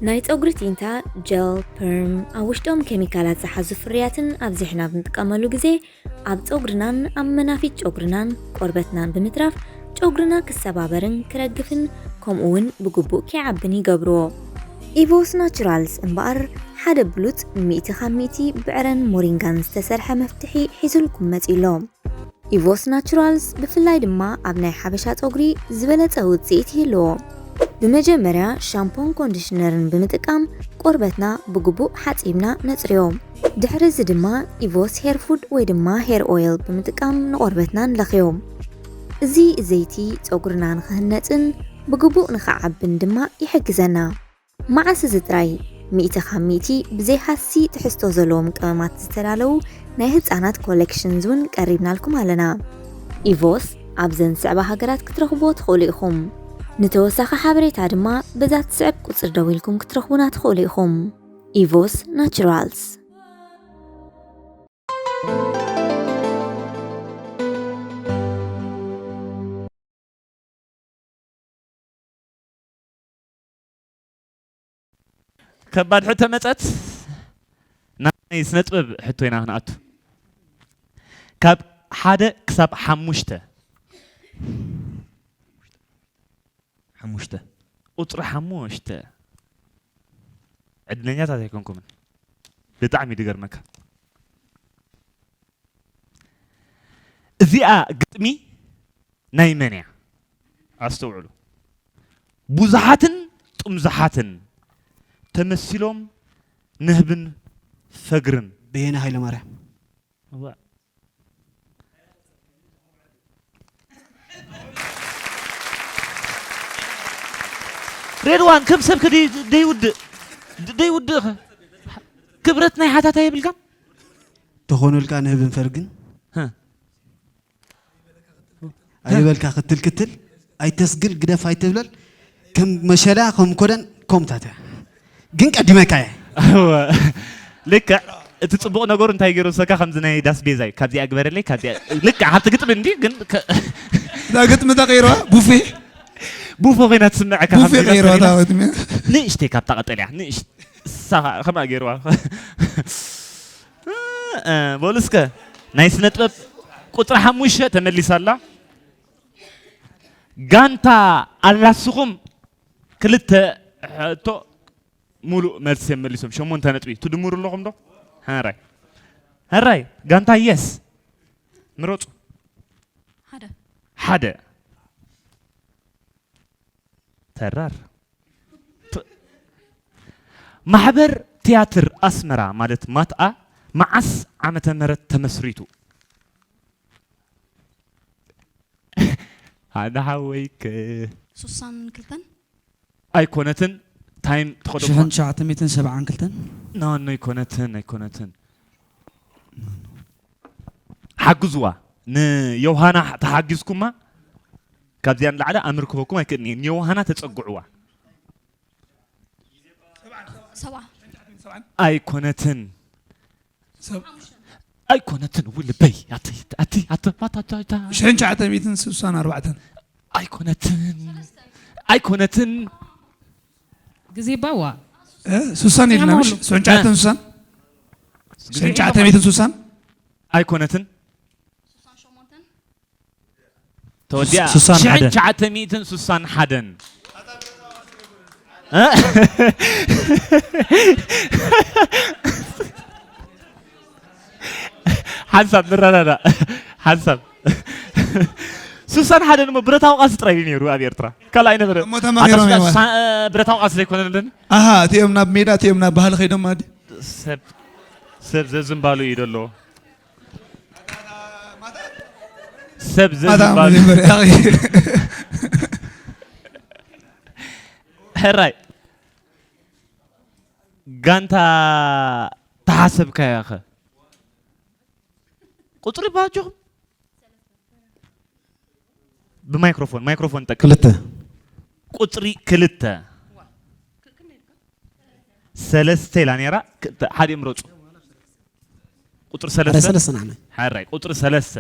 ናይ ጸጉሪ ቲንታ፣ ጀል፣ ፐርም፣ ኣብ ውሽጦም ኬሚካላት ዝሓዙ ፍርያትን ኣብዚሕና ኣብ ንጥቀመሉ ግዜ ኣብ ጸጉርናን ኣብ መናፊት ጨጉርናን ቆርበትናን ብምትራፍ ጨጉርና ክሰባበርን ክረግፍን ከምኡ እውን ብግቡእ ከይዓብን ይገብርዎ። ኢቮስ ናቹራልስ እምበኣር ሓደ ብሉጽ ሚእቲ ካብ ሚእቲ ብዕረን ሞሪንጋን ዝተሰርሐ መፍትሒ ሒዙልኩም መጺኡ ኣሎ። ኢቮስ ናቹራልስ ብፍላይ ድማ ኣብ ናይ ሓበሻ ጸጉሪ ዝበለጸ ውጽኢት ይህልዎ። ብመጀመርያ ሻምፖን ኮንዲሽነርን ብምጥቃም ቆርበትና ብግቡእ ሓጺብና ነጽርዮ። ድሕሪ እዚ ድማ ኢቮስ ሄር ፉድ ወይ ድማ ሄር ኦይል ብምጥቃም ንቆርበትና ንለኽዮ። እዚ ዘይቲ ጸጉርና ንኽህነጽን ብግቡእ ንኽዓብን ድማ ይሕግዘና። መዓስ እዚ ጥራይ፣ ሚእቲ ካብ ሚእቲ ብዘይ ሃሲ ትሕዝቶ ዘለዎም ቀመማት ዝተዳለዉ ናይ ህጻናት ኮሌክሽንስ እውን ቀሪብናልኩም ኣለና። ኢቮስ ኣብዘን ዝስዕባ ሃገራት ክትረኽብዎ ትኽእሉ ኢኹም። ንተወሳኺ ሓበሬታ ድማ በዛ ትስዕብ ቁጽሪ ደዊልኩም ክትረኽቡና ትኽእሉ ኢኹም። ኢቮስ ናቹራልስ። ከባድ ሕቶ መጸት። ናብ ናይ ስነ ጥበብ ሕቶ ኢና ክንኣቱ። ካብ ሓደ ክሳብ ሓሙሽተ። ሓሙሽተ። ቁጽሪ ሓሙሽተ። ዕድለኛታት ኣይኮንኩምን። ብጣዕሚ ድገርመካ። እዚኣ ግጥሚ ናይ መን እያ? ኣስተውዕሉ። ብዙሓትን ጥምዙሓትን ተመሲሎም ንህብን ፈግርን። በየነ ሃይለማርያም። እዋ። ሬድዋን ከም ሰብከ ደይ-፣ ደይውድእ፣ ደይውድእኸ? ክብረት ናይ ሓታታ የብልካን? ተኾኑልካ ንህብን ፈርግን? ሀ። ኣይበልካ ክትል ክትል፣ ኣይተስግል ግደፍ ኣይትብለል፣ ከም መሸላ ከም ኮደን ኮምታት እያ። ግን ቀዲመካ እየ። እወ። ልክዕ። እቲ ጽቡቕ ነገሩ እንታይ ገይሩ ሰካ ከምዚ ናይ ዳስ ቤዛይ፣ ካብዚኣ ግበረለይ፣ ካብዚኣ ልክዕ፣ ሃብቲ ግጥሚ እንዲ፣ ግን ከ-፣ እዛ ግጥሚ ተቐይርዋ፣ ቡፌ። ቡፎ ኮይና ትስምዐካ ቡፌ ከምዚ ቀይርዋ፣ ዳስ እታ ግጥሚ። ንእሽተይ ካብታ ቀጠልያ፣ ንእሽ-፣ እሳ ኸ-፣ ከምኣ ገይርዋ። እ፣ በሉ እስከ፣ ናይ ስነ ጥበብ ቁጽሪ ሓሙሽተ ተመሊሳ ኣላ። ጋንታ ኣላስኹም ክልተ ሕቶ ሙሉእ መልሲ እዮም መሊሶም። ሸሞንተ ነጥቢ ትድምሩ ኣለኹም ዶ? ሕራይ። ሕራይ። ጋንታ የስ። ምረጹ። ሓደ። ሓደ። ተራር። ት-፣ ማሕበር ትያትር ኣስመራ ማለት ማትኣ መዓስ ዓመተ ምህረት ተመስሪቱ? ሓደ ሓወይክ። ሱሳን ክልተን? ኣይኮነትን። ታይም ትኸዶ ሽሕን ትኾን? ትሽዓተ ሚእትን ሰብዓን ክልተን? ኖ፣ ኖ፣ ኣይኮነትን፣ ኣይኮነትን። ሓግዝዋ። ንዮሃና ተሓጊዝኩማ፣ ካብዚኣ ንላዕሊ ኣምር ክበኩም ኣይክእልን እየ። ንዮሃና ተጸግዕዋ። ሰብዓ። ኣይኮነትን። ሰብ-፣ ኣይኮነትን፣ ውልበይ። ኣቲ፣ ኣቲ፣ ኣቲ፣ ኣታ፣ ኣታ፣ ኣታ። ሽሕን ትሽዓተ ሚእትን ስሳን ኣርባዕተን። ኣይኮነትን። ኣይኮነትን። ግዜ ባዋ። እ፣ ስሳን ኢልና ምሽ? ሰማሉ። ሽሕን ትሽዓተ ሚእትን ስሳን? እ። ሽሕን ትሽዓተ ሚእትን ስሳን? ኣይኮነትን። ተወዲኣ። ስሳን ሓደን። ሽሕን ትሽዓተ ሚእትን ስሳን ሓደን። እ? ሓንሳብ ንረዳዳእ። ሓንሳብ። ስሳን ሓደን እሞ ብረታዊ ቃልሲ ጥራይ እዩ ነይሩ ኣብ ኤርትራ። ካልእ ኣይነበረን። እሞ ተማሂሮም ኣታ እዮም። ሳ-፣ ብረታዊ ቃልሲ ዘይኮነ እንደን? ኣሃ፣ እቲኦም ናብ ሜዳ፣ እቲኦም ናብ ባህሊ ከይዶም ኣዲ። ሰብ፣ ሰብ ዘዝምባሉ እዩ ደሎ። ሰብ ማታ ዘዝባሉ። መጀመርያ፣ ኣኺ። ሕራይ። ጋንታ ተሓሰብካያ ኸ? ቁጽሪ ባጆኹም? ብማይክሮፎን፣ ማይክሮፎን ጠቅም። ክልተ። ቁጽሪ ክልተ። ሰለስተ ኢላ ነይራ። ክ-፣ ተ-፣ ሓደ ምረጹ። ቁጽሪ ሓደ ሰለስተ? ሰለስተ ንዓና። ሕራይ፣ ቁጽሪ ሰለስተ።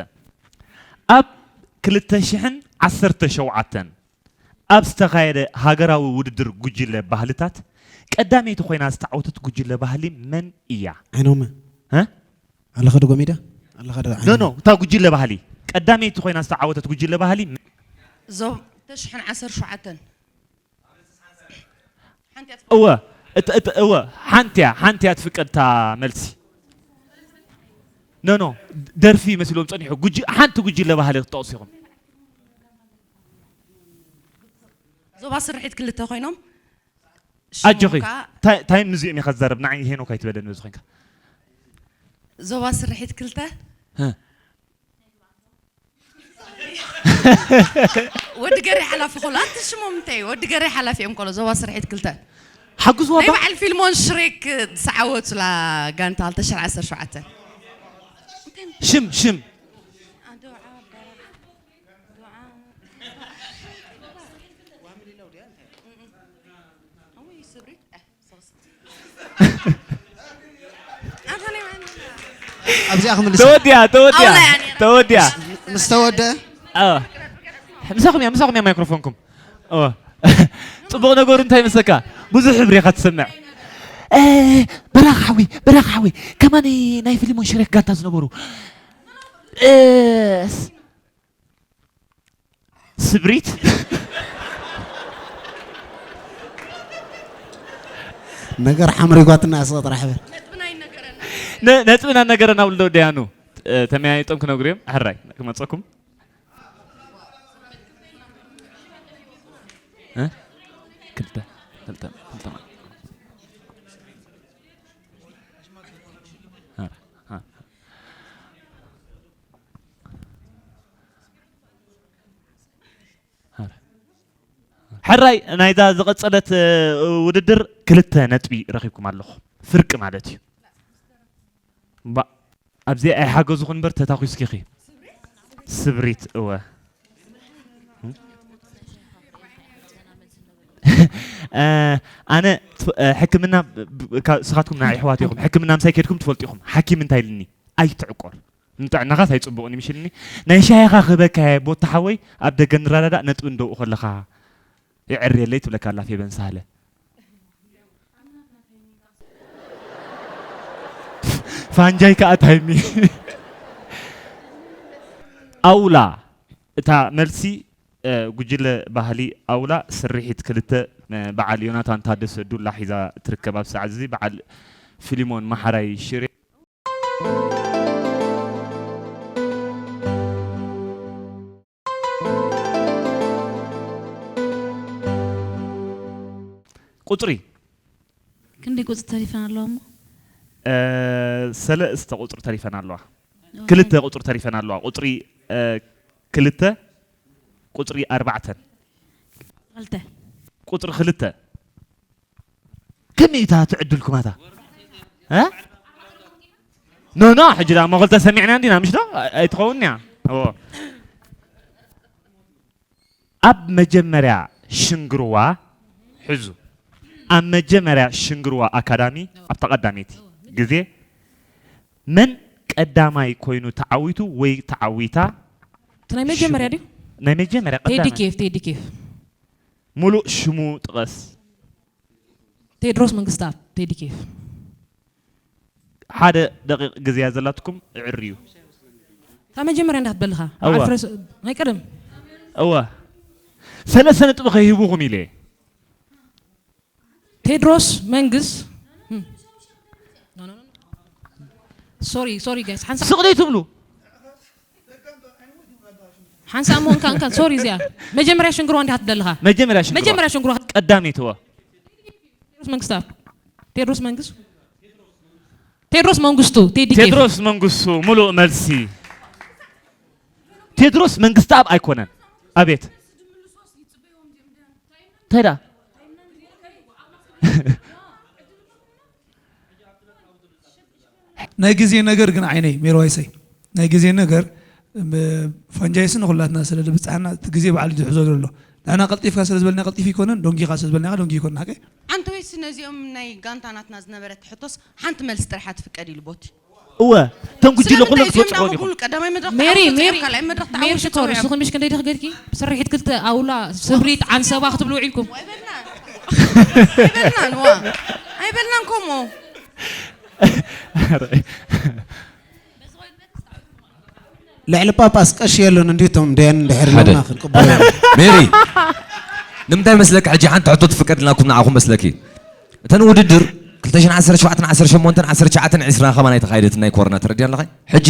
ኣብ ክልተ ሽሕን ዓሰርተ ሸውዓተን ኣብ ዝተኻየደ ሃገራዊ ውድድር ጉጅለ ባህልታት ቀዳመይቲ ኮይና ዝተዓወተት ጉጅለ ባህሊ መን እያ? ዓይኖመ። እ? ኣለኻ ዶ ጎሚዳ? ኣለኻ ዶ ኖ፣ ዓይኖመ? ኖ፣ እታ ጉጅለ ባህሊ ቀዳመይቲ ኮይና ዝተዓወተት ጉጅለ ባህሊ መን? ዞብ ተሽሕን ዓሰርተ ሸውዓተን። ሓንቲ እያ ትፈልጥ? እወ፣ እት-፣ እት-፣ እወ፣ ሓንቲ እያ፣ ሓንቲ እያ ትፍቀድ እታ መልሲ። ኖ፣ ኖ፣ ደርፊ መሲሎም ጸኒሑ። ጉጅ-፣ ሓንቲ ጉጅለ ባህሊ ክትጠቕሱ ኢኹም። ዞባ ስርሒት ክልተ ኮይኖም። ኣጆኺ። ሽሞም ከኣ ታይ-፣ ታይም ንዚኦም ኢኻ ትዛረብ፣ ንዓይ ሄኖክ ኣይትበለኒ በዚ ኮይንካ። ዞባ ስርሒት ክልተ። ሀ። ወዲ ገሬ ሓላፊ ኮሎ፣ ኣንቲ ሽሞም እንታይ? ወዲ ገሬ ሓላፊ እዮም ኮሎ፣ ዞባ ስርሒት ክልተ። ሓጉስ ናይ ዋባ? በዓል ፊልሞን ሽሬክ ዝዓወቱላ ጋንታ ክልተ ሽሕን ዓሰርተ ሸውዓተን። ሽም፣ ሽም። ኣብዚኣ ክምልሳ። ተወዲያ፣ ተወዲያ፣ ኣውላ፣ ያኔ ተወዲያ። ምስ ተወደ? ኣዎ። ምሳኹም እያ፣ ምሳኹም እያ ማይክሮፎንኩም። ኣዎ። ጽቡቕ ነገሩ እንታይ መሰካ? ብዙሕ ሕብሪ ኢኻ ትሰምዕ። እ፣ በራኽ ሓወይ፣ በራኽ ሓወይ። ከማን ናይ ፊልሞን ሽሬክ ጋንታ ዝነበሩ። እ፣ ስ-፣ ስብሪት? ነገር ሓምሪጓትና ስቕ ጥራሕ በል። ነ-፣ ነጥብና ነገረና ውልዶ ደያኑ፣ እ፣ ተመያይጦም ክነግሩ እዮም። ሕራይ፣ ክመጸኩም። እ? ክልተ፣ ክልተ፣ ክልተ ማለት። እ፣ እ። ሕራይ ናይዛ ዝቐጸለት፣ እ፣ ውድድር ክልተ ነጥቢ ረኺብኩም ኣለኹም። ፍርቂ ማለት እዩ። ባ-፣ ኣብዚ ኣይሓገዙኹን እምበር ተታኲስኪ ኢኺ። ስብሪት፣ እወ። እ፣ ኣነ ት-፣ እ፣ ሕክምና ብ-፣ ብ-፣ ካ-፣ ንስኻትኩም ናይ ኣሕዋት ኢኹም። ሕክምና ምሳይ ከድኩም ትፈልጡ ኢኹም። ሓኪም እንታይ ኢልኒ? ኣይትዕቆር። ንጥዕናኻስ ኣይጽቡቕን እዩ፣ ምሽ ኢልኒ። ናይ ሻሂኻ ክህበካ እየ፣ ቦቲ ሓወይ፣ ኣብ ደገ ንረዳዳእ፣ ነጥቢ እንደውኡ ከለኻ የዕርየለይ ትብለካ ኣላ ፌበን ሳህለ። ፋንጃይ ከኣ ታይሚ። ኣውላ፣ እታ መልሲ፣ እ፣ ጉጅለ ባህሊ ኣውላ ስርሒት ክልተ፣ እ፣ በዓል ዮናታን ታደሰ ዱላ ሒዛ ትርከብ። ኣብ ሰዓት እዚ በዓል ፊሊሞን መሓራይ ሽሬ። ቁጽሪ። ክንደይ ቁጽሪ ተሪፈን ኣለዋ እሞ? እ፣ ሰለስተ ቁጽሪ ተሪፈን ኣለዋ። ኦኬ። ክልተ ቁጽሪ ተሪፈን ኣለዋ። ቁጽሪ፣ እ፣ ክልተ፣ ቁጽሪ ኣርባዕተን። ክልተ። ቁጽሪ ክልተ። ከመይ እታ ትዕድልኩም ኣታ? እ? ኖ፣ ኖ፣ ሕጂ ደኣ እሞ ክልተ ሰሚዕና እንዲና፣ ምሽ ዶ? ኣይ-፣ ኣይትኸውን እያ። እዎ። ኣብ መጀመርያ ሽንግርዋ፣ ሕዙ። ኣብ መጀመርያ ሽንግርዋ ኣካዳሚ፣ ኣብታ ቀዳመይቲ ግዜ፣ መን ቀዳማይ ኮይኑ ተዓዊቱ ወይ ተዓዊታ? እቲ ናይ መጀመርያ ሽሙ-፣ ድዩ? ናይ መጀመርያ ቴዲ ቀዳማይ። ኬፍ፣ ቴዲ ኬፍ። ሙሉእ ሽሙ ጥቐስ። ቴድሮስ መንግስተኣብ፣ ቴዲ ኬፍ። ሓደ ደቂቕ ግዜ እያ ዘላትኩም፣ እዕርዩ። እታ መጀመርያ እንዳትበልኻ። እወ። በዓል ፍረስ-፣ ናይ ቀደም። እወ። ሰለስተ ነጥቢ ከይህቡኹም ኢለ። ቴድሮስ መንግስ-፣ ኖ፣ ኖ፣ ኖ፣ ኖ። ሶሪ፣ ሶሪ ጋይስ። ሓንሳእ ስቕ ደይ ትብሉ? ሓንሳእ እሞ እንካ፣ እንካ፣ ሶሪ እዚኣ። መጀመርያ ሽንግርዋ እንዲኻ ትደልኻ። መጀመርያ ሽንግርዋ። መጀመርያ ሽንግርዋ። ቀዳመይቲ እዋ። ቴድሮስ መንግስቱ። ቴድሮስ መንግስቱ። ቴድሮስ መንግስቱ፣ ቴዲ ኬፍ። ቴድሮስ መንግስቱ፣ ሙሉእ መልሲ። ቴድሮስ መንግስተኣብ ኣይኮነን። ኣቤት። እንታይ ደኣ? ናይ ግዜ ነገር ግን ዓይነይ ሜሮዋይሰይ፣ ናይ ግዜ ነገር፣ ም-፣ ፋንጃይስ ንኹላትና ስለ ዝበጽሓና እቲ ግዜ ባዕሉ ዝሕዞ ዘሎ። ንሕና ቀልጢፍካ ስለ ዝበልና ቀልጢፍ ይኮነን፣ ዶንጊኻ ስለ ዝበልና ዶንጊ ይኮነን። ሓቀይ? ኣንተ ወይስ ነዚኦም ናይ ጋንታ ናትና ዝነበረት ሕቶስ ሓንቲ መልሲ ጥራሕ ትፍቀድ ኢሉ ቦቲ? እወ፣ እቶም ጉጅለ ኩሎም ክወፁ ክኾኑ ይኹን። ቀዳማይ መድረኽ ሜሪ ሜሪ ሜሪ ሶሪ ንስኹም ምሽ ክንደይ ዲኽ ገርኪ ብስርሒት ክልተ ኣውላ ስብሪት ዓንሰባ ክትብሉ ውዒልኩም። ኣይበልናን ዋ ኣይበልናን ከምኡ። ልዕሊ ጳጳስ ቀሺ የለን እንዲቶም ደን ድሕር ለውና ክንቅበሎ። ሜሪ ንምንታይ መስለኪ ሕጂ ሓንቲ ሕቶ ትፍቀድልናኩም ንዓኹም መስለኪ እተን ውድድር ክልተ ሽሕን ዓሰርተ ሸውዓተን ዓሰርተ ሸሞንተን ዓሰርተ ትሽዓተን ዕስራን ከማን ኣይተኻየደትን ናይ ኮሮና ተረድያ ኣለኻ ሕጂ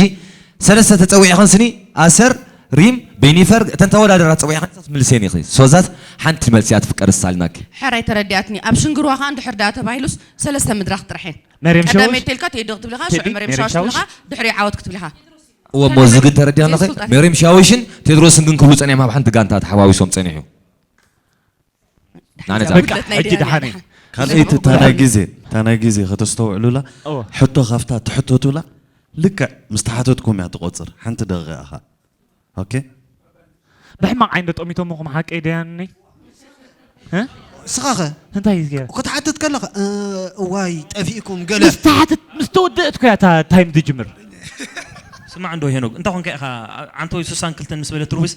ሰለስተ ተፀዊዕኸን ስኒ ኣሰር ሪም ቤኒፈር እተን ተወዳደራ ተፀዊዕኸን ትምልስየን ኢኺ ሶዛት ሓንቲ መልሲ እያ ትፍቀድ ስታልናኪ ሕራይ ተረዲኣትኒ ኣብ ሽንግርዋ ከዓ እንድሕር ደኣ ተባሂሉስ ሰለስተ ምድራኽ ጥራሕ እየን መርየም ሸውሽ ቀዳመይ ተልካ ቴዶ ክትብል ኢኻ ሽዑ መርየም ሸውሽ ትብል ኢኻ ድሕሪኡ ዓወት ክትብል ኢኻ እወ እሞ እዚ ግን ተረዲኣና ኸ ሜሪም ሻውሽን ቴድሮስን ግን ክብሉ ጸኒሖም ኣብ ሓንቲ ጋንታ ተሓዋዊሶም ጸኒሑ ናነዛ በቃ ሕጂ ደሓነ ካልኣይቲ እታ ናይ ግዜ እታ ናይ ግዜ ከተስተውዕሉላ ሕቶ ካብታ ትሕተቱላ ልክዕ ምስ ተሓተትኩም እያ ትቆፅር ሓንቲ ደቂቃ ኦኬ ብሕማቕ ዓይኒ ጠሚቶምኹም ሓቀይ ደያኒ ስኻኸ እንታይ እዩ ገይረ ክትሓትት ከለኻ እዋይ ጠፊእኩም ገለ ምስ ተሓትት ምስ ተወደእት ኮያ እታ ታይም ትጅምር ስማዕ እንዶ ሄኖግ እንታይ ኮንካ ኢኻ ዓንተወይ ሱሳን ክልተን ምስ በለት ሩብስ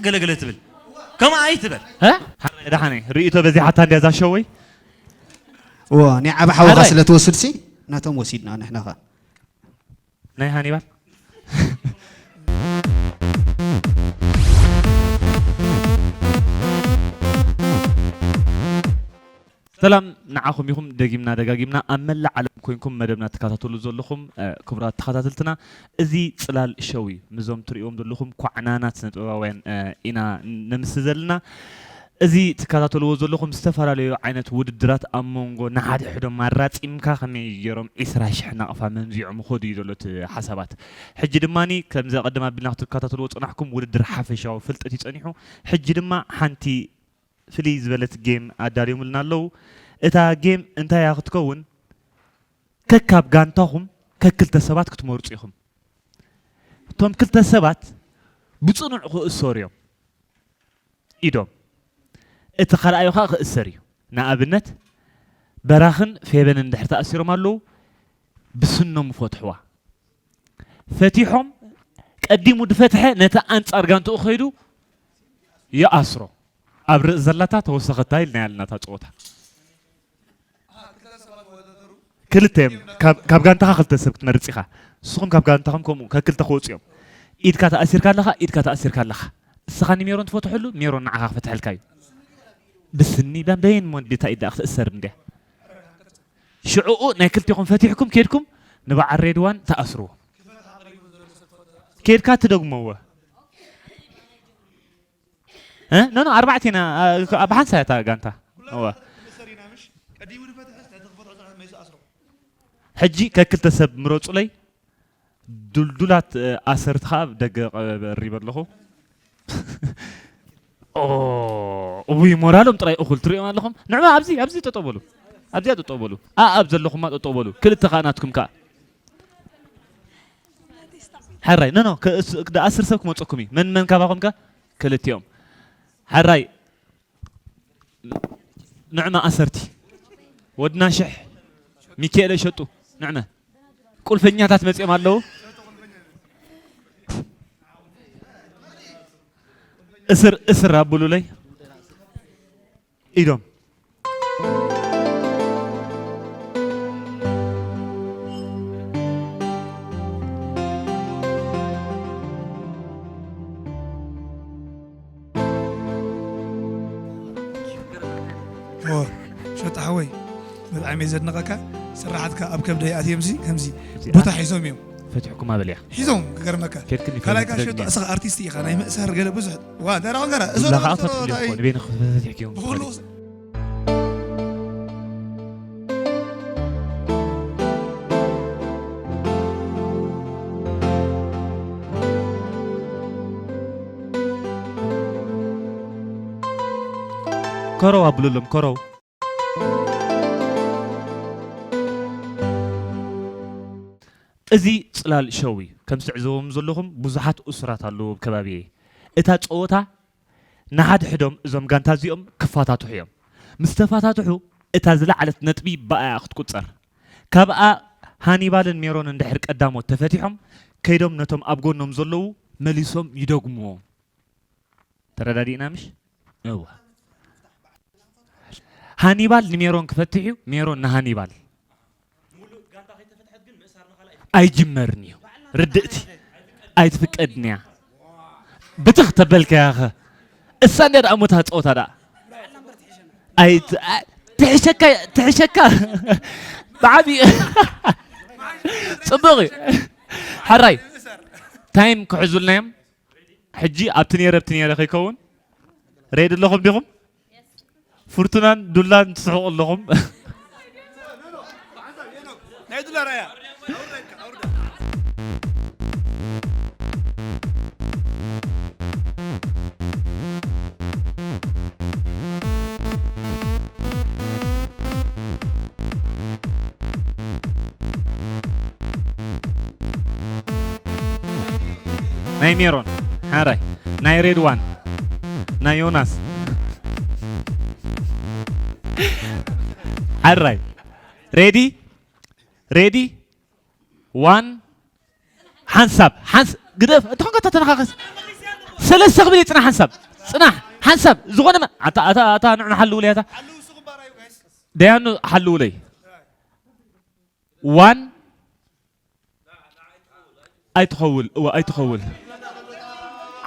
ገለገለ ትብል ከምኡ ኣይትበል ደሓነ ርእይቶ በዚሓታ እንድያ ዛሸወይ እዎ ናይ ዓብ ሓውኻ ስለ ትወስድሲ ናቶም ወሲድና ንሕናኻ ናይ ሃኒባል ሰላም ንዓኹም ኢኹም ደጊምና ደጋጊምና ኣብ መላእ ዓለም ኮይንኩም መደብና ትከታተሉ ዘለኹም ክቡራት ተኸታተልትና እዚ ፅላል ሸው እዩ ምዞም ትሪእዎም ዘለኹም ኳዕናናት ስነጥበባውያን ኢና ነምስ ዘለና እዚ ትከታተልዎ ዘለኹም ዝተፈላለዩ ዓይነት ውድድራት ኣብ መንጎ ንሓድሕዶም ኣራፂምካ ከመይ ገይሮም ዒስራ ሽሕ ናቕፋ መምዚዖም ይኸዱ እዩ ዘሎ እቲ ሓሳባት። ሕጂ ድማ ከምዚ ኣቐድም ኣቢልና ክትከታተልዎ ዝፀናሕኩም ውድድር ሓፈሻዊ ፍልጠት እዩ ፀኒሑ። ሕጂ ድማ ሓንቲ ፍልይ ዝበለት ጌም ኣዳልዮምልና ኣለዉ። እታ ጌም እንታይ እያ ክትከውን? ከካብ ጋንታኹም ከክልተ ሰባት ክትመርፁ ኢኹም። እቶም ክልተ ሰባት ብፅኑዕ ክእሰሩ እዮም። ኢዶም። እቲ ካልኣዩ ኸኣ ክእሰር እዩ። ንኣብነት በራኽን ፌበንን እንድሕር ተኣሲሮም ኣለዉ ብስኖም ይፈትሕዋ። ፈቲሖም ቀዲሙ ድፈትሐ ነቲ ኣንጻር ጋንትኡ ኸይዱ ይኣስሮ። ኣብ ርእሲ ዘላታ ተወሰኸታ ኢልናያ ኣለና እታ ጸወታ። ክልተ እዮም ካብ ጋንታኻ ክልተ ሰብ ክትመርጽ ኢኻ ንስኹም ካብ ጋንታኹም ከምኡ ከክልተ ክወፁ እዮም ኢድካ ተኣሲርካ ኣለኻ ኢድካ ተኣሲርካ ኣለኻ እስኻ ንሜሮን ትፈትሐሉ ሜሮን ንዓኻ ክፈትሐልካ እዩ ብስኒ በየን ሞንዲ እንታይ ኢዳ ክትእሰር እንድያ ሽዕኡ ናይ ክልቲኹም ፈቲሕኩም ኬድኩም ንበዓል ሬድዋን ተኣስርዎ ኬድካ ትደግመዎ ኖ ኖ ኣርባዕተ ኢና ኣብ ሓንሳይ እታ ጋንታ እዋ ሕጂ ከክልተ ሰብ ምረፁለይ ዱልዱላት ኣሰርቲ ከዓ ደገ ቀሪበ ኣለኹ እውይ ሞራሎም ጥራይ እኹል ትሪኦም ኣለኹም ንዕማ ኣብዚ ኣብዚ ጠጠው በሉ ኣብዚኣ ጠጠው በሉ ኣኣብ ዘለኹማ ጠጠው በሉ ክልተ ከዓ ናትኩም ከዓ ሕራይ ኖ ኖ ኣስር ሰብ ክመፀኩም እዩ መን መን ካባኹም ከ ክልቲኦም ሕራይ ንዕመ ኣሰርቲ ወድና ሽሕ ሚኪኤለ ሸጡ ንዕመ ቁልፈኛታት መፅኦም ኣለዉ እስር እስር ኣብሉለይ ኢዶም ሸጣ ሓወይ ብጣዕሚ እየ ዘድንቐካ ስራሓትካ ኣብ ከብደይ ኣትዮም ሲ ከምዚ ቦታ ሒዞም እዮም ፈትሕኩም ኣበል እያ ሒዞም ክገርመካ ካልኣይካ ሸጡ እስኻ ኣርቲስት ኢኻ ናይ ምእሳር ገለ ብዙሕ ዋ እንታይ ዳኾን ገራ እዞ ዳኾን ንበይንኺ ፈትሕኪዮም ብኹሉ ከረው ኣብሉሎም ከረው እዚ ፅላል ሸው እዩ ከም ትዕዘቦም ዘለኹም ብዙሓት እሱራት ኣለዉ ኣብ ከባቢየ እታ ፀወታ ንሓድሕዶም እዞም ጋንታ እዚኦም ክፋታትሑ እዮም ምስ ተፋታትሑ እታ ዝለዓለት ነጥቢ ብኣያ ክትቁፀር ካብኣ ሃኒባልን ሜሮንን ድሕር ቀዳሞት ተፈቲሖም ከይዶም ነቶም ኣብ ጎኖም ዘለዉ መሊሶም ይደግምዎም። ተረዳዲእና ምሽ? እዋ። ሃኒባል ንሜሮን ክፈትሕ እዩ፣ ሜሮን ንሃኒባል። ኣይጅመርን እዩ። ርድእቲ ኣይትፍቀድን እያ። ብትኽ ተበልካያ ኸ? እሳ እንድያ ደኣ ሞታ ጸወታ ደኣ። ኣይ፣ ት-፣ ኣ-፣ ትሕሸካ፣ ትሕሸካ። ብዓቢ ጽቡቕ እዩ። ሕራይ። ታይም ክሕዙልና እዮም። ሕጂ ኣብቲ ነይረ፣ ኣብቲ ነይረ ከይከውን። ሬዲ ኣለኹም ዲኹም? ፍርቱናን ዱላን ትስሕቑ ኣለኹም። ናይ ዱላ ራእያ። ናይ ሜሮን ሓራይ፣ ናይ ሬድዋን፣ ናይ ዮናስ። ሓራይ። ሬዲ? ሬዲ? ዋን። ሓንሳብ፣ ሓንስ-፣ ግደፍ፣ እንተ ኾንካ ተተነኻኸስ። ሰለስተ ክብል እዩ፣ ጽናሕ ሓንሳብ። ጽናሕ፣ ሓንሳብ። ዝኾነ መ-፣ ኣታ፣ ኣታ፣ ኣታ፣ ንዕና ሓልውለይ፣ ኣታ። ደያኑ ሓልውለይ። ዋን። ኣይትኸውል፣ እወ፣ ኣይትኸውል።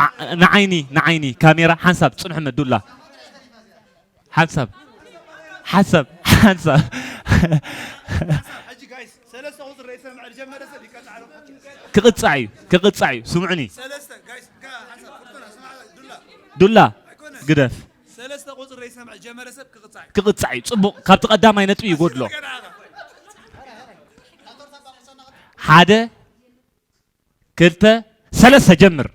ዓ-፣ ንዓይኒ፣ ንዓይኒ፣ ካሜራ፣ ሓንሳብ፣ ጽንሑ መ-፣ ዱላ። ሓንሳብ፣ ሓንሳብ፣ ሓንሳብ። ሕጂ ጋይስ፣ ሰለስተ ቁጽሪ ዘይሰምዐ ዝጀመረ ሰብ ይቀጻዕ ኣሎ። ክቕጻዕ እዩ፣ ክቕጻዕ እዩ። ስምዑኒ። ሰለስተ ጋይስ፣ ከ-፣ ሓንሳብ፣ ፍርቱና፣ ስምዓ፣ ዱላ። ዱላ፣ ኣይኮነን። ግደፍ። ሰለስተ ቁጽሪ ዘይሰምዐ ዝጀመረ ሰብ ክቕጻዕ እዩ። ክቕጻዕ እዩ። ጽቡቕ፣ ካብቲ ቀዳማይ ነጥቢ ይጎድሎ። ገና። ሓደ፣ ክልተ፣ ሰለስተ፣ ጀምር።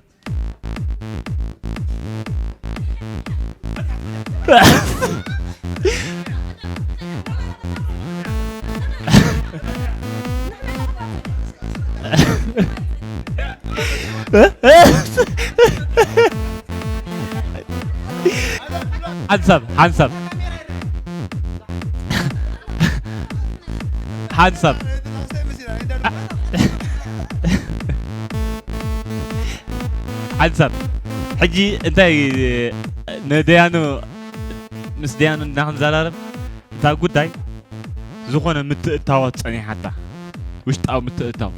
ሓንሳብ፣ ሓንሳብ። ሓንሳብ። ሓንሳብ። ሕጂ እንታይ ንደያኑ፣ ምስ ደያኑ እንዳክንዘራረብ እታ ጉዳይ ዝኾነ ምትእታዋት ጸኒሓታ። ውሽጣዊ ምትእታው።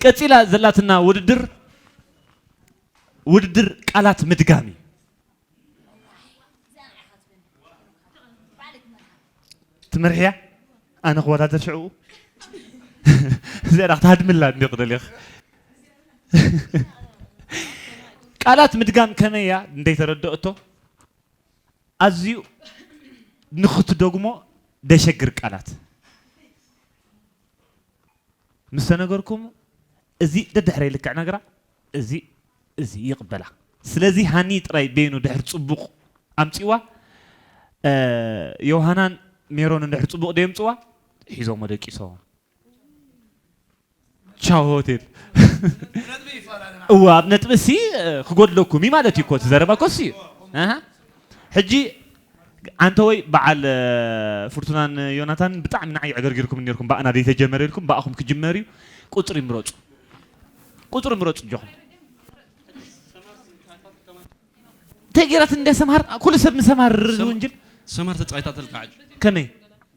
ቀጺላ ዘላትና ውድድር፣ ውድድር ቃላት ምድጋም እዩ። ትመርሕያ? ኣነ ክወዳደር ሽዕኡ? እዚኣ ዳኣ ክትሃድምላ እንዲ ክደልየኽ። ቃላት ምድጋም ከመይ እያ እንደይተረድኦቶ? ኣዝዩ ንኽትደግሞ ደሸግር ቃላት። ምስ ተነገርኩም፣ እዚ ደድሕረይ ልክዕ ነግራ፣ እዚ፣ እዚ ይቕበላ። ስለዚ ሃኒ ጥራይ በይኑ ድሕር ጽቡቕ ኣምጺዋ፣ እ፣ ዮሃናን ሜሮን እንድሕር ጽቡቕ ደየምጽዋ፣ ሒዞሞ ደቂሶም። ቻው ሆቴል። እዋ፣ ኣብ ነጥቢ ሲ፣ እ፣ ክጎድለኩም እዩ ማለት እዩ እኮ፣ እቲ ዘረባ እኮ እሱ እዩ። ኣሃ። ሕጂ ኣንተ ወይ በዓል፣ እ፣ ፍርቱናን ዮናታን ብጣዕሚ ንዓይ ዕገርጊርኩም ነይርኩም፣ ብኣና ዘይተጀመረ ኢልኩም፣ ብኣኹም ክጅመር እዩ። ቁጽሪ ምረጹ። ቁጽሪ ምረጹ ኣጆኹም። እንታይ ገይራት እንደ ሰምሃር፣ ኩሉ ሰብ ንሰምሃር ሰም-፣ ዝውንጅል። ሰምሃር ተጻይታተልካ ዓጅ። ከመይ?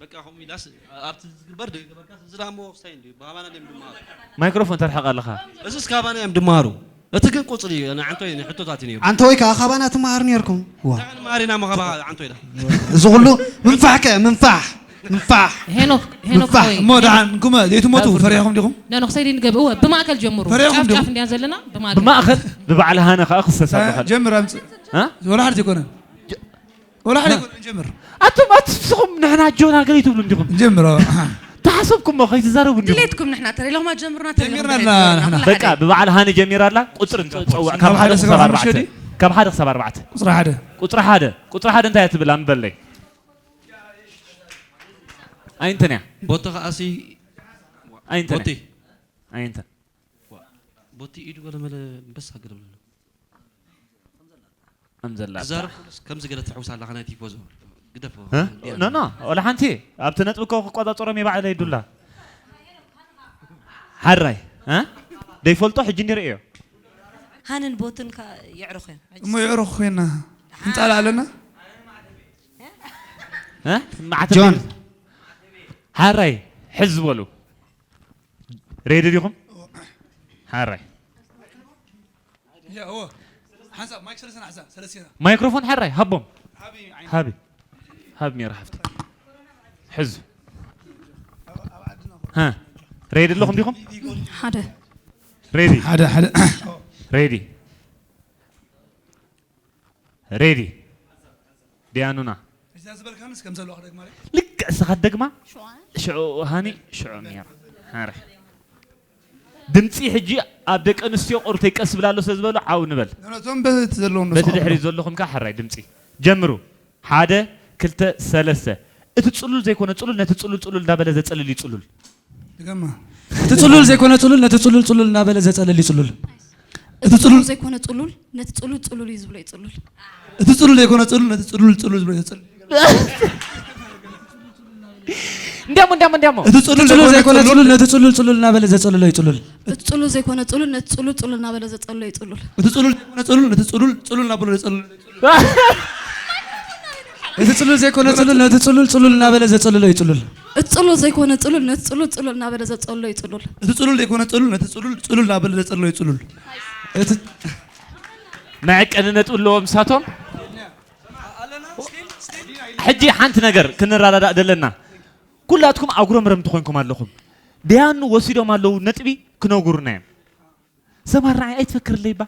በቃ ከምኡ ኢላስ ኣብቲ ዝግበር ደይገበርካ፣ እዚ ደኣ እሞ ክሳይ እንዲ፣ ብኻባና ድዮም ድመሃሩ? ማይክሮፎን ተርሕቕ ኣለኻ። እዚስ ካባና እዮም ድመሃሩ። እቲ ግን ቁጽሪ እዩ፣ ንዓንቶይ ንሕቶታት እዩ ነይሩ። ኣንተ ወይ ከኣ ካባና ትመሃሩ ነይርኩም። ዋ። እንታይ ንመሃር ኢና እሞ ካባ ዓንቶይ ዳ? እዚ ኩሉ ምንፋሕ ከ፣ ምንፋሕ፣ ምንፋሕ። ሄኖክ፣ ሄኖክ ምንፋሕ። ሓወይ። እሞ ደሓን፣ እንኩመ ዘይትሞቱ ካብ ፍርዲ ፈሪሕኹም ዲኹም? ኖ፣ ኖ፣ ክሰይድ ንገብ-፣ እወ፣ ብማእከል ጀምሩ። ፈሪሕኹም ጫፍ ዲኹም? ጫፍ እንዲያ ዘለና፣ ብማእከል። ብማእኸል፣ ብበዓል ሃነ ከኣ ክሰሳብ እ፣ በኸል። ጀምር፣ ኣምጽእ። እ? ወላ ሓደ ዘይኮነ። ጀ-፣ ወላ ሓደ እ። ይኮነ፣ ንጀምር። ኣቱም ኣትስኹም ንሕና ጆና ገለ ትብሉ እንዲኹም። ንጀምር፣ ኣዎ። ተሓሰብኩሞ ከይትዛረቡ እንዲኹም። ድሌትኩም ንሕና ተሪሎማ ጀምሩና፣ ተሪሎም ጀሚርና ድሌት ኣለና ጀምሩና። ንሕና። ኩሉ በቃ፣ ሓደ። ብበዓል ሃኒ ጀሚራ ኣላ፣ ቁጽሪ እንተ-፣ ጸውዕ፣ ካብ ሓደ ክሳብ ኣርባዕተ። ካብ ሓደ ክሳብ ኣርባዕተ። ቁጽሪ ሓደ። ቁጽሪ ሓደ። ቁጽሪ ሓደ እንታይ እያ ትብል? ኣንበለይ። ኣይንተን እያ። ቦቲ ከኣሲ ኣይ እንተ ቦቲ። ኣይ እንተ። ቦቲ ኢዱ ገለመለ በስ ሃገር ብለሎ። ከም ዘላ ትዛረብ ከምዚ ገለ ትሕውስ ኣለኻ ናይ ቲፎዞ። ግደፎ። ኖ ኖ፣ ወላ ሓንቲ ኣብቲ ነጥቢ እኮ ክቆጻጸሮም እየ ባዕለይ ዱላ። ሓራይ እ? ደይፈልጦ ሕጂ እንዲርእዮ። ሃንን ቦትን ከ የዕርኹ እዮም። እሞ የዕርኹ ኮይና ክንጻላእ ኣለና። እ? ማዕተብ ጆን። ሓራይ ሕዝ ዝበሉ። ሬዲ ዲኹም? ሓራይ። ያ፣ እዎ። ሓንሳብ ማይክ ሰለስተ ሓንሳብ፣ ሰለስተ። ማይክሮፎን ሓራይ ሃቦም። ሓቢ ዓይኒ። ሃቢ። ሃብ ሜራ ሓፍቲ። ሕዝ። ሃ። ሬዲ ኣለኹም ዲኹም? ሓደ ሬዲ። ሓደ፣ ሓደ። ሬዲ። ሬዲ። ዲያኑና። እዛ ዝበልካንስ ከም ዘለዋ ክደግማ ርእ። ልክዕ እስኻ ትደግማ። ሽዑ ሃኒ፣ ሽዑ ሜራ። ሓራይ። ድምፂ ሕጂ ኣብ ደቂ ኣንስትዮ ቁርተይ ቀስ ብላ ኣሎ ስለ ዝበሉ ዓው ንበል። ነቶም በቲ ዘለዎም በቲ ንስኦም ድሕሪት ዘለኹም ከ ሓራይ ድምፂ ጀምሩ። ሓደ ክልተ ሰለስተ። እቲ ፅሉል ዘይኮነ ፅሉል ነቲ ፅሉል ፅሉል እንዳበለ ዘፅልል እዩ ፅሉል። ድገማ። እቲ ጽሉል ዘይኮነ ጽሉል ነቲ ጽሉል ጽሉል እናበለ ዘጸልል እዩ ጽሉል። እቲ ጽሉል ዘይኮነ ጽሉል ነቲ ጽሉል ጽሉል እዩ ዝብሎ እዩ ጽሉል። እቲ ጽሉል ዘይኮነ ጽሉል ነቲ ጽሉል ጽሉል ዝብሎ እዩ ጽሉል። እንዲያሞ እንዲያሞ እንዲያሞ እቲ ጽሉል ጽሉል ዘይኮነ ዘይኮነ ጽሉል ነቲ ጽሉል ጽሉል እናበለ ዘጸልሎ እዩ ጽሉል። እቲ ጽሉል ዘይኮነ ጽሉል ነቲ ጽሉል ጽሉል እናበለ ዘጸሎ እዩ ጽሉል። እቲ ጽሉል ዘይኮነ ጽሉል ነቲ ጽሉል ጽሉል እናበለ ዘጸልሎ እዩ ጽሉል። እቲ ጽሉል ዘይኮነ ጽሉል ነቲ ጽሉል ጽሉል እናበለ ዘጸልሎ እዩ ጽሉል። እቲ ጽሉል ዘይኮነ ጽሉል ነቲ ጽሉል ጽሉል እናበለ ዘጸሎ እዩ ጽሉል። እቲ ጽሉል ዘይኮነ ጽሉል ነቲ ጽሉል ጽሉል እናበለ ዘጸልሎ እዩ ጽሉል። እቲ መዐቀኒ ነጥቢ ኣለዎም ንሳቶም። ሕጂ ሓንቲ ነገር ክንረዳዳእ ደለና። ኩላትኩም ኣጉረምረምቲ ኮይንኩም ኣለኹም። ደያኑ ወሲዶም ኣለዉ ነጥቢ ክነጉሩና እዮም። ሰማር ንዓይ ኣይትፈክርለይ ባ።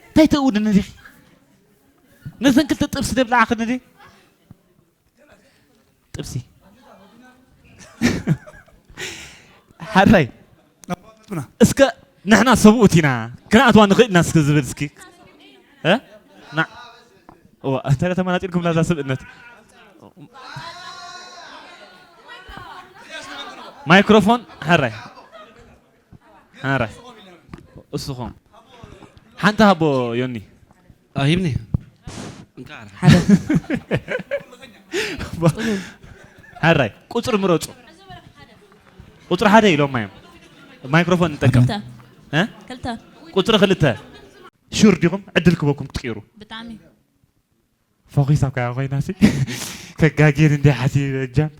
እንታይ ተእውድኒ ዲኺ? ነዘን ክልተ ጥብሲ ደብልዓኽኒ ዲ? ጥብሲ። ሓራይ። እስከ ንሕና ሰብኡት ኢና። ክንኣትዋ ንኽእል ኢና እስከ ዝብል እስኪ። እ? ና-፣ እዋ፣ እንተ ተመናጢልኩም ላዛ ስብእነት። ማይክሮፎን፣ ሓራይ። ሓራይ። እስኹም። ሓንቲ ሃቦ ዮኒ። ኣሂብኒ። እንካ ሓራይ። ቁጽሪ ምረጹ። ቁጽሪ ሓደ ኢሎም እዮም። ማይክሮፎን ንጠቀም። ክልተ። እ? ክልተ። ቁጽሪ ክልተ። ሹር ዲኹም? ዕድል ክበኩም ክትቅይሩ። ብጣዕሚ። ፎኺስ ኣብ ካያ ኮይና ሲ። ከጋግየን እንደ ሓሲበ እጃም።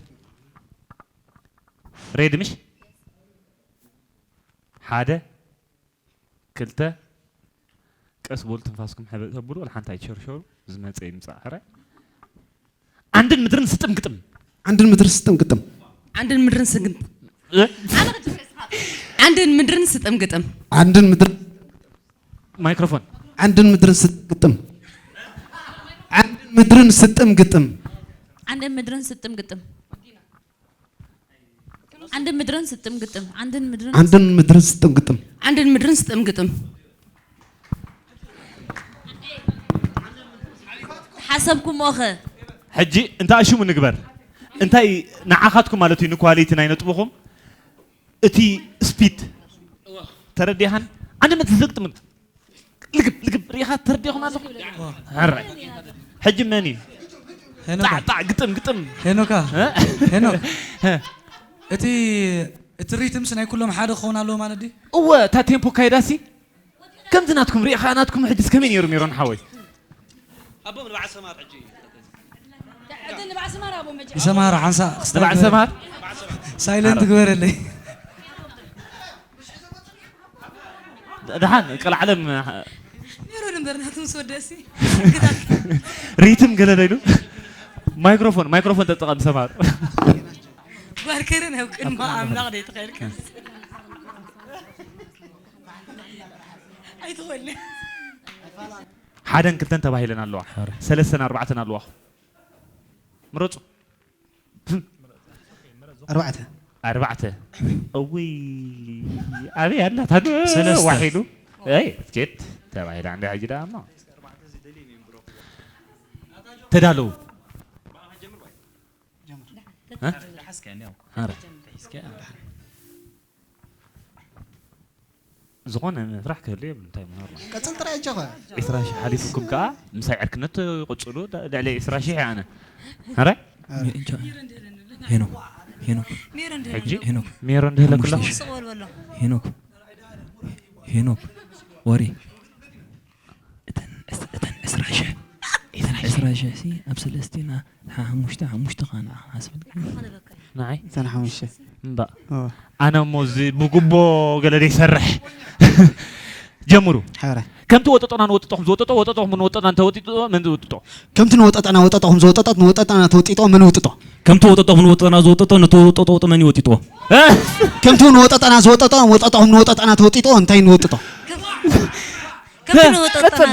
ሬዲ ምሽ? ሓደ፣ ክልተ፣ ቀስ በሉ ትንፋስኩም ሕበጥ ተብሉ፣ ወላ ሓንቲ ኣይትሸርሸሩ፣ ዝመጸ ይምጻእ ሕራይ። ዓንድን ምድርን ስጥም ግጥም። ዓንድን ምድርን ስጥም ግጥም። ዓንድን ምድርን ስግም እ? ዓንድን ምድርን ስጥም ግጥም ዓንድን ምድር ማይክሮፎን። ዓንድን ምድርን ስጥም ግጥም። ዓንድን ምድርን ስጥም ግጥም። ዓንድን ምድርን ስጥም ግጥም ዓንድን ምድርን ስጥም ግጥም ዓንድን ምድርን ዓንድን ምድርን ስጥም ግጥም። ዓንድን ምድርን ስጥም ግጥም ሓሰብኩምኦ ኸ ሕጂ እንታይ ሽሙ ንግበር? እንታይ ንዓኻትኩም ማለት እዩ ንኳሊቲ ናይ ነጥብኹም እቲ ስፒድ ተረዲኻን? ዓንድን ምድርን ስጥም ልግብ ልግብ ሪኢኻ ተረዲኹም ኣለኹም። ሕራይ ሕጂ መን እዩ? ሄኖካ ጣዕ ጣዕ ግጥም ግጥም ሄኖካ እ? ሄኖክ እ? እቲ እቲ ሪትምስ ናይ ኩሎም ሓደ ክኸውን ኣለዎ ማለት ድዩ? እወ እታ ቴምፖ ካይዳሲ ከምዚ ናትኩም ሪኢኻ ናትኩም ሕጅስ ከመይ ነይሩ ሜሮን ሓወይ? ኣቦም ንበዓል ሰማር ሕጂ ይሰማር ሓንሳ ክስተ ንባዕ ሰማር ሳይለንት ግበረለይ። ደሓን ቀልዓለም ሜሮን እምበር ናቱ ምስ ወደእሲ ሪትም ገለ ዶ ኢሉ ማይክሮፎን ማይክሮፎን ተጠቐም ሰማር ጓርከረ ናብ ቅድሚ ኣምላኽ ደይትኸልከ ኣይትኾልነ ሓደን ክልተን ተባሂለን ኣለዋ ሰለስተን ኣርባዕተን ኣለዋ ምረፁ ኣርባዕተ ኣርባዕተ እውይ ኣበይ ኣላ ታዱ ሰለስተ። ዋሒዱ ኣይ ኬት ተባሂላ እንደ ሕጂ ደኣ እሞ ተዳለዉ እ? ኧረ። ዝኾነ መስራሕ ክህሉ የብሉ። እንታይ ምሃርና? ቀጽል ጥራይ ኣጆኻ። ዒስራ ሺሕ ሓሊፉኩም ከኣ ምሳይ ዕርክነት ትቕጽሉ፣ ልዕሊ ዒስራ ሺሕ እየ ኣነ። ኣረ? ሄኖክ፣ ሄኖክ፣ ሕጂ? ሄኖክ፣ ሜሮ እንደህለኩላ? ሓሙሽተ ሺሕ። ሄኖክ፣ ሄኖክ፣ ወሪ እተን ዕስ- እተን ዕስራ ሽሕ እተን ዕስራ ሽሕ ሲ ኣብ ሰለስቲና ሓሙሽተ ሓሙሽተ ኻና ሓስብል ንዓይ? እተን ሓሙሽተ። እምባ። ኦ። ኣነ እሞ እዚ ብጉቦ ገለ ዘይሰርሕ። ጀምሩ። ሓራ። ከምቲ ወጠጦና ንወጠጦኹም ዝወጠጦ፣ ወጠጦኹም ንወጠጦና እንተወጢጦ፣ መን ዝወጥጦ? ከምቲ ንወጠጠና ወጠጠኹም ዝወጠጦ፣ ንወጠጠና ተወጢጦ፣ መን ውጥጦ? ከምቲ ወጠጦኹም ንወጠጠና ዝወጠጦ፣ ንተወጠጦ ወጠ መን ይወጢጥዎ? እ? ከምቲ ንወጠጠና ዝወጠጦ፣ ወጠጠኹም ንወጠጠና ተወጢጦ፣ እንታይ ንወጥጦ? ከምቲ ንወጠጠና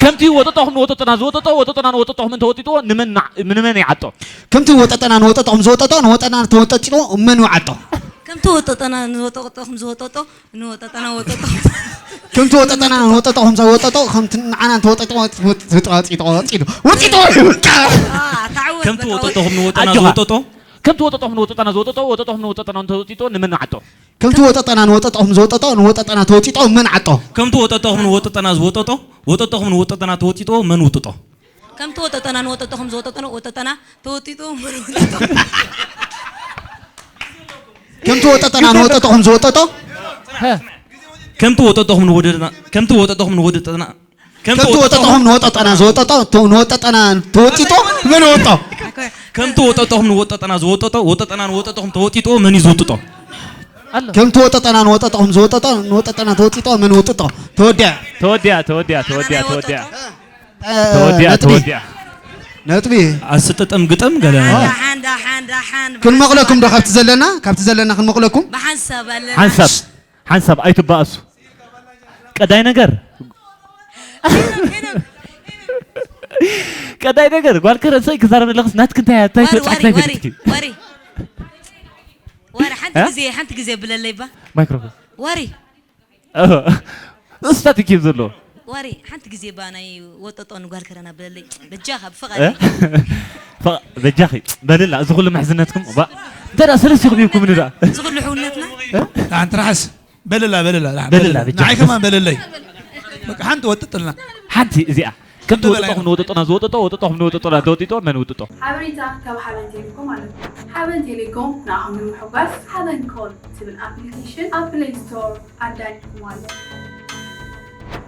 ከምቲ ወጠጦኹም ንወጠጦና ዝወጠጦ፣ ወጠጦና ንወጠጦኹም እንተወጢጥዎ፣ ንመን ንዓ- ንመን ይዓጦ? ከምቲ ወጠጠና ንወጠጠኹም ዝወጠጦ፣ ንወጠጠና ተወጠጢጦ፣ መን ይዓጦ? ከምቲ ወጠጠና ንወጠጠኹም ዝወጠጦ ንወጠጠና ወጠጦ ከምቲ ወጠጠና ንወጠጠኹም ዝወጠጦ፣ ከምቲ ንዓና እንተወጠጦ፣ ወጥ- ወጥ- ወጥ- ወጥ- ወጥ- ወጥ- ወጥ- ወጥ- አ፣ ተዓወት ከምቲ በቃ። ወጠጦኹም ንወጠና ኣጆኻ። ዝወጠጦ ከምቲ ወጠጦኹም ንወጠጠና ዝወጠጦ፣ ወጠጦኹም ንወጠጠና እንተወጢጦ፣ ንመን ንዓጦ? ከምቲ ወጠጠና ንወጠጠኹም ዝወጠጦ፣ ንወጠጠና ተወጢጦ፣ መን ዓጦ? ከምቲ ወጠጦኹም ንወጠጠና ዝወጠጦ፣ ወጠጦኹም ንወጠጠና ተወጢጦ፣ መን ውጥጦ? ከምቲ ወጠጠና ንወጠጠኹም ዝወጠጠ ወጠጠና ተወጢጡ መን ወጠጦ? ከምቲ ወጠጠና ንወጠጠኹም ዝወጠጦ፣ ከምቲ ወጠጦኹም ንወደና ከምቲ ወጠጦኹም ንወደጠና ከምቲ ወጠጠኹም ንወጠጠና ዝወጠጦ፣ ተ- ንወጠጠና ተወጢጦ፣ መን ወጦ? ከምቲ ወጠጦኹም ንወጠጠና ዝወጠጦ፣ ወጠጠና ንወጠጦኹም ተወጢጦ፣ መን እዩ ዝውጥጦ? ኣሎ። ከምቲ ወጠጠና ንወጠጠኹም ዝወጠጦ፣ ንወጠጠና ተወጢጦ፣ መን ውጥጦ? ተወዲያ። ተወዲያ፣ ተወዲያ፣ ተወዲያ፣ ተወዲያ። ተወዲያ፣ ነጥቢ። ተወዲያ። ነጥቢ። ኣስጥጥም ግጥም ገለ ሓንዳ ሓንዳ ሓንዳ ሓን ክንመቕለኩም ዶ ካብቲ ዘለና? ካብቲ ዘለና ክንመቕለኩም? ብሓንሳብ ኣለና። ሓንሳብ፣ ሓንሳብ ኣይትባእሱ። ቀዳይ ነገር፣ ቀዳይ ነገር ጓል ከረንሰይ ክዛረብ ኣለኽስ ናትክ እንታይ እንታይ ወሪ ትበጽሕ ወሪ እንታይ ወሪ ፈትኪ? ወሪ ወሪ ሓንቲ እ? ግዜ ሓንቲ ግዜ ብለለይ ባ ማይክሮፎን ወሪ እሱ ታትኪ ዘሎ ወሪ ሓንቲ ግዜ ባ ናይ ወጠጦ ንጓል ከረና ብለለይ በጃኻ ብፍቓድ እ? ፈ- በጃኺ በልላ እዚ ኩሉ ምሕዝነትኩም ባ እንተ ደኣ ሰለስቲኹም ሂብኩም ንዳ እዚ ኩሉ ሕውነትና ሓንቲ ርሓስ በልላ በልላ ርሓ- በልላ፣ ብቻ። ንዓይ ከማን በልለይ በቃ ሓንቲ ወጥጥልና ሓንቲ እዚኣ ከምቲ በላይ ወጠጦኹም ንወጠጦና ዝወጠጦ ወጠጦኹም ንወጠጦና ተወጢጦ መን ውጥጦ? ሓበሬታ ካብ ሓበን ቴሌኮም ኣለኩም። ሓበን ቴሌኮም ንኣኹም ንምሕጓስ ሓበን ኮል ትብል ኣፕሊኬሽን ኣብ ፕሌይ ስቶር ኣዳሊኹም ኣሎ።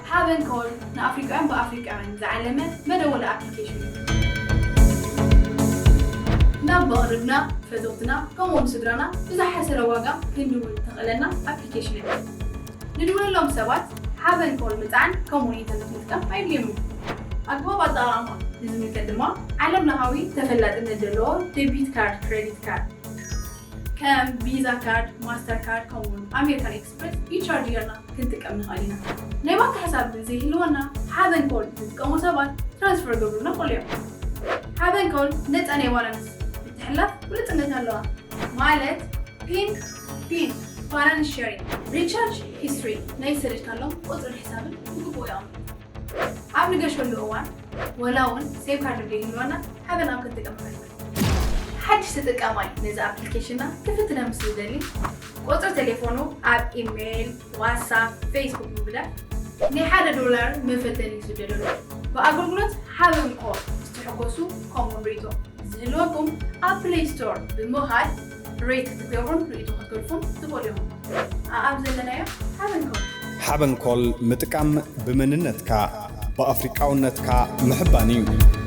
ሓበን ኮል ንኣፍሪቃውያን ብኣፍሪቃውያን ዝዓለመ መደወሊ ኣፕሊኬሽን እዩ። ናብ መቕርብና፣ ፈተውትና ከምኡ እውን ስድራና ብዝሓሰረ ዋጋ ክንድውል ተኽእለና ኣፕሊኬሽን እያ። ንድውለሎም ሰባት ሓበን ኮል ምጽዓን ከምኡ እውን ኢንተርነት ምጥቃም ኣየድልዮም እዩ። ኣግባብ ኣጠቓቕማ ንዝምልከት ድማ ዓለም ለኻዊ ተፈላጥነት ዘለዎ ደቢት ካርድ፣ ክሬዲት ካርድ ከም ቪዛ ካርድ፣ ማስተር ካርድ ከምኡ እውን ኣሜሪካን ኤክስፕረስ ሪቻርጅ ጌርና ክንጥቀም ንኽእል ኢና። ናይ ባንክ ሕሳብ ዘይህልወና ሓበን ኮል ዝጥቀሙ ሰባት ትራንስፈር ገብሩልና ይኽእሉ እዮም። ሓበን ኮል ነፃ ናይ ባላንስ ምትሕልላፍ ግሉፅነት ኣለዋ። ማለት ፒን ፒን ባላንስ ሸሪንግ ሪቻርጅ ሂስትሪ ናይ ዝሰደድካሎም ቁፅርን ሕሳብን ብግቡእ የቐምጡ። ኣብ ንገሸሉ እዋን ወላ እውን ሴም ካርድ ዘይህልወና ሓበን ኣብ ክንጥቀም ንኽእል ኢና። ሓድሽ ተጠቃማይ ነዚ ኣፕሊኬሽንና ክፍትነ ምስ ዝደሊ ቁፅሪ ቴሌፎኑ ኣብ ኢሜይል፣ ዋትሳፕ፣ ፌስቡክ ብምግዳፍ ናይ ሓደ ዶላር መፈተኒ ይስደደሉ። ብኣገልግሎት ሓበን ኮል ክትሕጎሱ ከምኡውን ርእይቶ ዝህልወኩም ኣብ ፕሌይ ስቶር ብምኻድ ሬት ክትገብሩን ርእይቶ ክትገድፉን ትኽእሉ ኢኹም። ኣኣብ ዘለናዮ ሓበን ኮል። ሓበን ኮል ምጥቃም ብመንነትካ ብኣፍሪቃውነትካ ምሕባን እዩ።